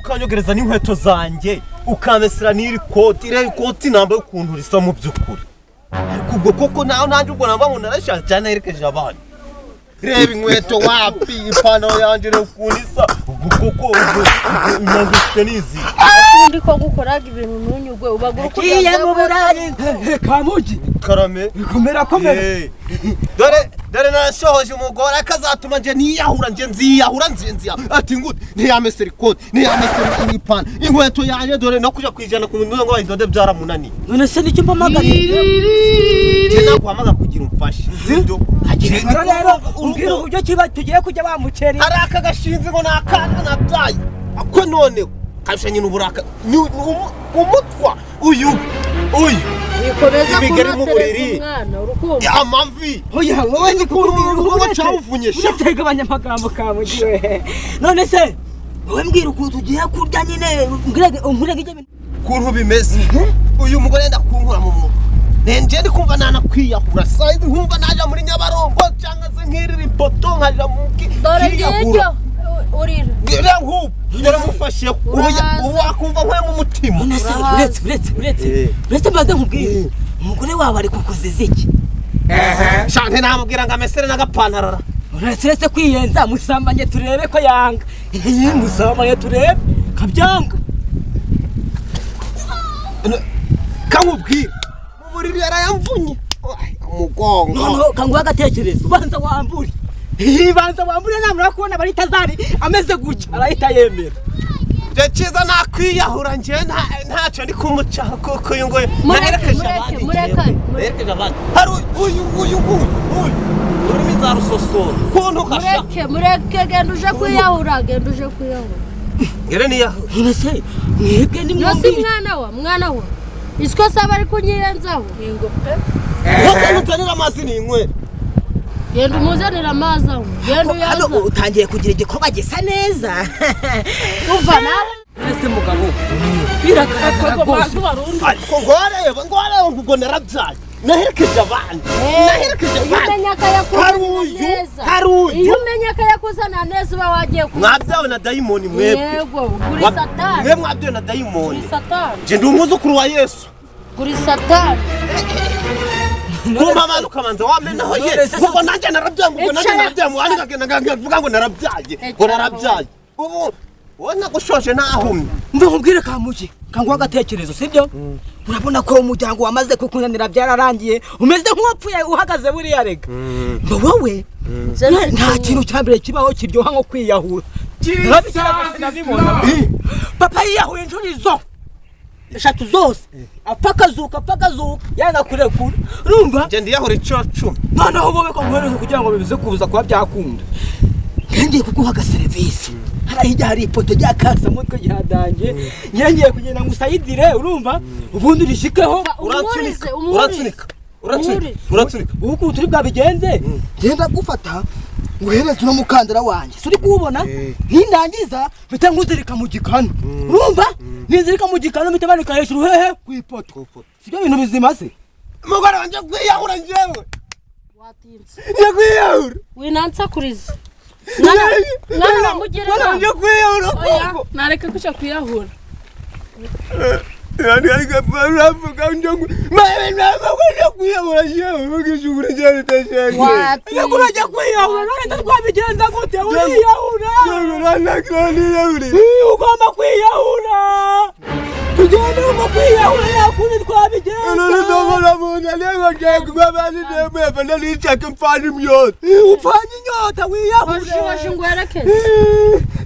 Ukanyogereza n'inkweto zanjye, ukamesera n'iri koti. Reba ikoti nambaye ukuntu risa mu by'ukuri. Ariko ubwo koko nawe nanjye ubwo namba ngo narashaje cyane, naherekeje abana. Reba inkweto wapi, ipantaro yanjye reba ukuntu isa. Ubwo koko ubwo impamvu ufite n'izi? Ubundi ko gukoraga ibintu ntunyugwe, ubaga uri kurya. Agiye mu Burayi, Kamugi. Karame. Komera, komera. Dore dore narashohoje umugore akazatuma nje niyahura, nje nziyahura, nje nziyahura. Ati ngute? Ntiyamesera ikoti, ntiyamesera ipantaro, inkweto yanjye dore no kuja kwijana ku muntu ngo bayidode byaramunaniye. None se nicyo mpamagariye? Nje naguhamagara kugira umfashe, sibyo? Rero rero umbwira uburyo kiba tugiye kujya wa muceri. Hari aka gashinzi ngo ni akana nabyaye ako, noneho karusha nyina uburaka. Ni umutwa uyu uyu. Wikomeza Imigeri mu kunotereza buriri. umwana urukumva. Amavi. Oya, wowe Uzi ukuntu urugo cawuvunye sha. Uretse gabanya amagambo, Kamugi we. None se wowe mbwira ukuntu tugiye kurya nyine, mbwira ibyo bintu. Ukuntu bimeze, uyu mugore yenda kunkura mu mwuga. Nenje ndi kumva nanakwiyahura sayizi, nkumva naja muri Nyabarongo cyangwa se nk'irira ipoto nkaja mu Dore nkiyahura. ngiryo urira. Dore nk'ubu dore mufasheho ubu. Urahaza. Ubu wakumva nkuye mu mutima. None se Urahaza. uretse uretse uretse uretse mbaze nkubwire, umugore wawe ari kukuziza iki? Shanke namubwira ngo amesere n'agapantaro ra. Uretse uretse kwiyenza, musambanye turebe ko yanga. Musambanye turebe kabyanga. Kamubwira mu buriri yarayamvunye. Ay, umugongo. Noneho kanguha agatekerezo: ubanza wambure, banza wambure. Namara kubona baritazari ameze gutya, arahita yemera. Je cyiza nakwiyahura nje ntacyo ndi kumucaho kuko uyu nguyu Mureke, naherekeje mureke, abandi mureke, njyewe. mureke. Naherekeje abandi. Hari uyu uyu uyu uyu ururimi za rusosoro kuntu kasha. Mureke, mureke, genda uje kwiyahura, genda uje kwiyahura. Ngere niyahura. None se mwebwe Yose. nimwumvire. Mwana wa mwana wa isiko saba ari kunyirenzaho. Yego pe. Nkuko ntutanira amazi ninywere. Genda umuzanire amazi aho, genda. Hano Uyaza. utangiye kugira igikorwa gisa neza. Umva nawe. None se mugabo, biragaragara rwose. Ariko ngwareba ngwareba ngo ubwo narabyaye, naherekeje abandi, naherekeje Iyo abandi. umenya ko Hari yakuzanira uyu, neza, hari uyu. iyo umenya ko yakuzanira neza uba wagiye ku Mwabyawe na dayimoni mwebwe. Yego, kuri Satani. Mwe mwabyawe na dayimoni. Kuri Satani. Nje ndi umwuzukuru wa Yesu. Kuri Satani. Kumpa amazi ukabanza wamenaho ye. None se Kuko nanjye narabyaye, ngo nanjye Icara. narabyaye mu bandi nkagenda nkavuga ngo narabyaye, ngo Icara. narabyaye. Ubu wowe nagushoje nahumye. Mva nkubwire, Kamugi, kanguha agatekerezo, sibyo? Urabona ko umuryango wamaze kukunanira, byararangiye, umeze nk'uwapfuye uhagaze buriya. Rega ngo wowe nta kintu cya mbere kibaho kiryoha nko kwiyahura. Nabibona papa yiyahuye inshuro izo eshatu zose, apfa akazuka, apfa akazuka, yanga kurekura, urumva? Nje ndiyahura inshuro 10. Noneho wowe ko nguhereze kugira ngo bize kuza kuba byakunda, ngiye kuguha agaserivisi. Hariya hirya hari ipoto rya kasamutwe ryadanje, ngiye kugenda ngo usayidire, urumva? Ubundi urishikeho. Umwurize. Uransunika. Umwurize. Uransunika, uransunika. Umwurize. Uransunika. Ubu ukuntu turi bwabigenze, ngenda gufata nguhereze uno mukandara wanjye, si uri kuwubona? Nindangiza mpita nkuzirika mu gikanu, urumva? Ninzirika mu gikanu mpita manika hejuru hehe? Ku ipoto. Sibyo bintu bizima se? Umugore wanjye kwiyahura njyewe. Watinze. Njye kwiyahura. Winansakuriza mwana, mwana wamugire Mwana inama. njye kwiyahura Oya. koko. Nareke kuja kwiyahura. Uravuga njye kwiyahura njyewe, mugishugura njyewe bitashenge. Watinze. Iyo urajya kwiyahura, none twabigenza gute? Uriyahura. Ugomba kwiyahura, tugende. Ugomba kwiyahura, nta kundi twabigenza. Upfanye inyota, wiyahure. Hoshi hoshi, ngwerekeze.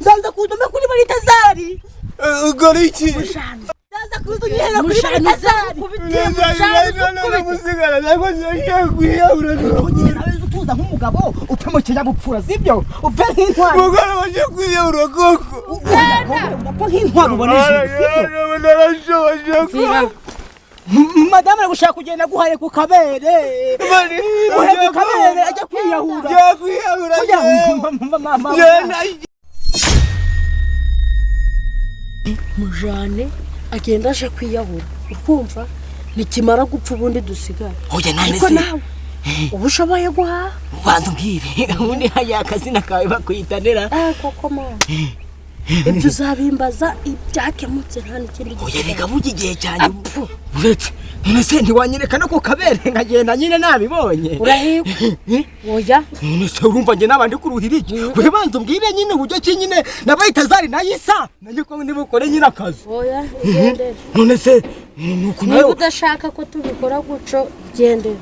Ndaza kuza mbe kuri baritazari. Ukora iki? Ndaza kuza unyihera kuri Mushanu. baritazari. Nyine nawe uzi utuza nk'umugabo, upfe mu kinyabupfura, sibyo? Upfe nk'intwari. Umugore waje kwiyahura koko. Urapfa nk'intwari, ubona ijuru, sibyo? Madamu ari gushaka kugenda aguhaye ku kabere, muhe ku kabere ajya kwiyahura. Oya, mama. Mujane agenda aje kwiyahura, ukumva nikimara gupfa ubundi dusigare. Oya, none Ariko se nawe uba ushoboye guhaha. Ubanza umbwire ubundi hariya akazina kawe bakwitanira? Ah, koko mama. Ibyo uzabimbaza ibyakemutse, nta n'ikindi Oya. gisigaye. Reka, burya igihe cyanjye uretse, none se ntiwanyereka no ku kabere nkagenda nyine nabibonye? Urahirwa, oya. None se urumva njye nabandi kuruhira iki? We banza umbwire nyine uburyo ki nyine nabaye tazari nayisa nanjye ko nibukore nyine akazi. Oya, igendere. None se nuko Niba nayo udashaka ko tubikora gutyo, igendere.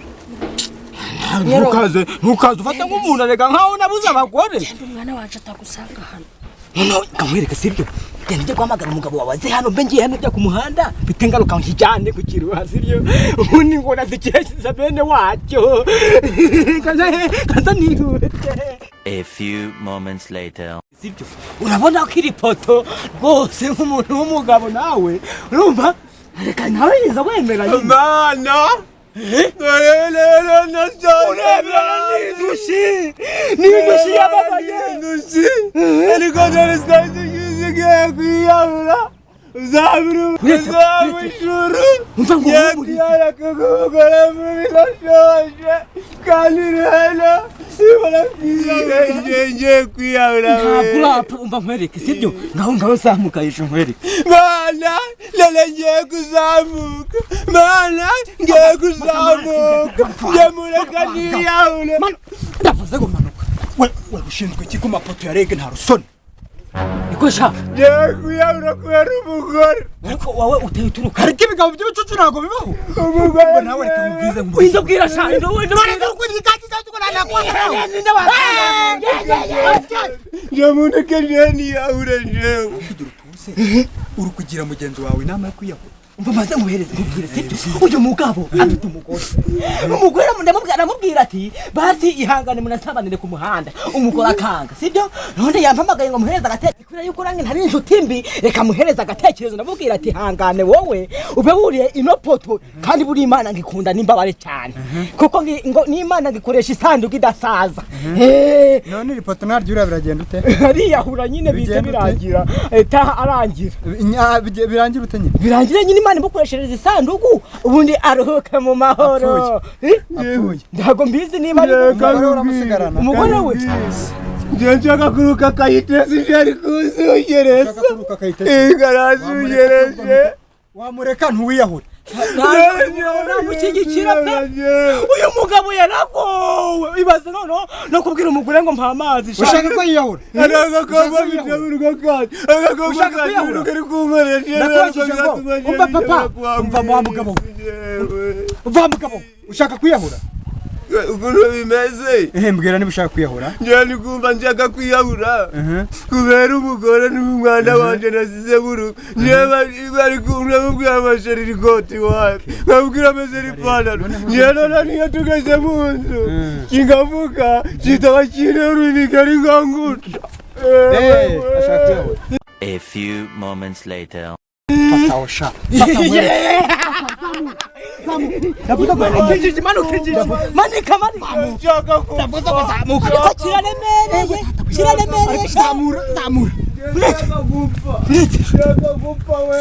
Ntukaze, ntukaze ufata nk'umuntu arega nkaho nabuze abagore. Genda, umwana wacu atagusanga hano. Noneho kamwereka, sibyo? Genda ujye guhamagara umugabo wawe aze hano, mbe ngiye hano ujya ku muhanda bite ngaruka nkijyane ku kiruha, sibyo? Ubundi ngo nazikesha bene wacyo, kaza nihute. A few moments later. Sibyo? Urabona ko iri poto rwose nk'umuntu w'umugabo nawe urumva, reka nawe yiza wemera nyine. Mana, dore rero nashaje. Urebera n'indushi, n'indushi yababaye. N'indushi, ariko dore sazi ngiye kwiyahura, uzabura uzaba ijuru. Umva ngo ngiye uhumurize. Kwiyahura kuko umugore mubi nashaje, kandi rero sibona kwiyahura, ngiye kwiyahura. Ntabwo urapfa, umva nkwereke, sibyo? Ngaho, ngaho zamuka hejuru nkwereke. Mana, none ngiye kuzamuka. Mana, ngiye kuzamuka, njye niyahure. Ndavuze ngo manuka. We, we ushinzwe iki ku mapoto ya REG? Nta rusoni. Niko sha. Ngiye kwiyahura kubera umugore. Ariko wowe uteye uturuka. Ariko ibigabo by'ibicucu ntabwo bibaho. Umugore. Ubwo nawe reka nkubwize ngo Windo bwira sha, indo windo. Njye mundeke, ngiye niyahure njyewe. Kugira utuze, uri kugira mugenzi wawe inama yo kwiyahura. Umva maze nguhereze, nkubwire, sibyo? Uyu mugabo afite umugore, umugore ndamubwira, aramubwira ati basi ihangane munasabanire ku muhanda, umugore akanga, sibyo? None yampamagaye ngo muhereze agatekerezo, kubera yuko nanjye ntari inshuti mbi, reka muhereze agatekerezo. Ndamubwira ati hangane wowe ube wuriye ino poto, kandi buri Imana ngikunda n'imbabare cyane, kuko ngo n'Imana ngikoresha isanduku idasaza. None iri poto naryo uriya biragenda ute? Ariyahura nyine bihita Bigenda ute? birangira, taha arangira. Birangira ute nyine? Birangire nyine Imana imukoreshereza isanduku, ubundi aruhuke mu mahoro. Eh? Apfuye. Ntabwo mbizi niba ari Umugore uramusigarana. Umugore we. Njye nshaka kuruka Kayitesi, ibyo ari kuzungereza. Ushaka kuruka Kayitesi? Igarazungereje. Wamureka ntuwiyahure. Namushyigikira pe. Uyu mugabo yaragowe, ibaze noneho no kubwira umugore ngo mpa amazi sha. Ushaka ko yiyahura? Agakobwa bita kandi agakobwa Ushaka kandi kwiyahura? kari kunkoresha. Ndakubajije ngo, umva papa, umva wa mugabo we. Umva wa mugabo, ushaka kwiyahura? Ukuntu bimeze. Ehe, mbwira niba ushaka kwiyahura. Njye ndi kumva nshaka kwiyahura kubera umugore n'umwana wanje nasize mu rugo. Njye bari kumubwira amasheri ikoti wawe, nkabwira ameze ipantaro. Njye none niyo tugeze mu nzu kingavuga kitaba kinterura imigari nkanguca. Eh, ashaka kwiyahura. A few moments later. Fata aho sha. Ndavuze ngo injiji, manuka injiji, manika, manika. Nshaka kuva. Ndavuze ngo zamuka, ariko kiraremereye, kiraremereye sha. Zamura, zamura. Nshaka gupfa, nshaka gupfa we.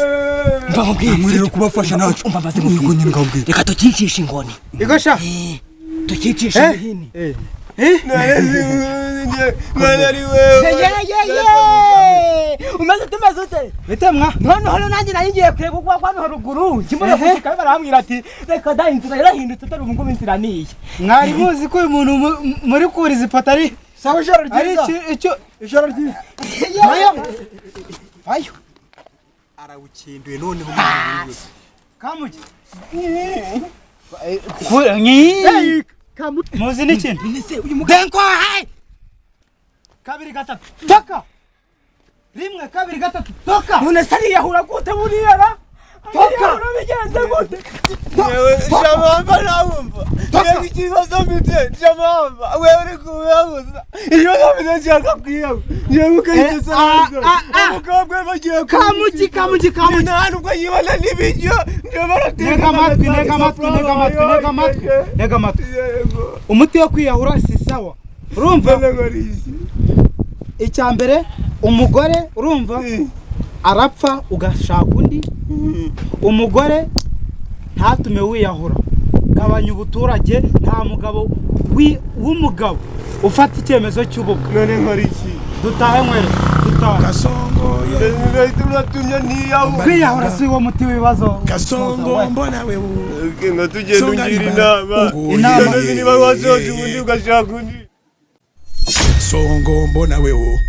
Mbamubwire. Namwe kubafasha ntacyo. Umva maze Yego nkubwire. nyine ngabwira. Reka tukicishe inkoni. Ego sha. Tukicishe imihini. Eh. None ari wewe. Ye ye ye, umeze ute, umeze ute? Bitemwa. None hano nanjye nari ngiye kureba uko hano haruguru kimwe gushika, barambwira ati reka da, inzira yarahindutse, dore ubu ngubu inzira niyi. Mwari muzi ko uyu muntu muri kuriza ipoto ari Sawa, ijoro ari ryiza. icyo Ijoro ryiza. Vayo. Vayo. Arawukinduye noneho umwana wiwe. Kamugi muzi n'ikintu. Denko hai. Kabiri, gatatu, toka! Rimwe, kabiri, gatatu, toka! None se ariyahura gute buriya ra? Ariyahura bigenze gute? Yewe shamamba, nawumva yewe ikibazo mfite shamamba, wewe uri kubibabuza ikibazo mfite, nshaka kwiyahura yewe ukayigeza hanze umukobwa we bagiye. Kamugi, Kamugi, Kamugi. Nta nubwo yibona n'ibiryo njye barateka. Ntega amatwi, ntega amatwi, ntega amatwi, ntega amatwi, ntega amatwi. Yego. Umuti wo kwiyahura si sawa, urumva? Icya mbere, umugore, urumva, arapfa ugashaka undi. Umugore ntatume wiyahura. Gabanya ubuturage. Nta mugabo w'umugabo ufata icyemezo cy'ubukwe. None nkora iki? Dutahe mwere, dutahe. Kasongo ye. Ngahita uratumye ntiyahura. Kwiyahura si wo muti w'ibibazo. Kasongo mbona wewe. Nga tugenda Songa ungira libala. inama. Inama. Inama niba wasoje ubundi ugashaka undi. Songo mbona wewe.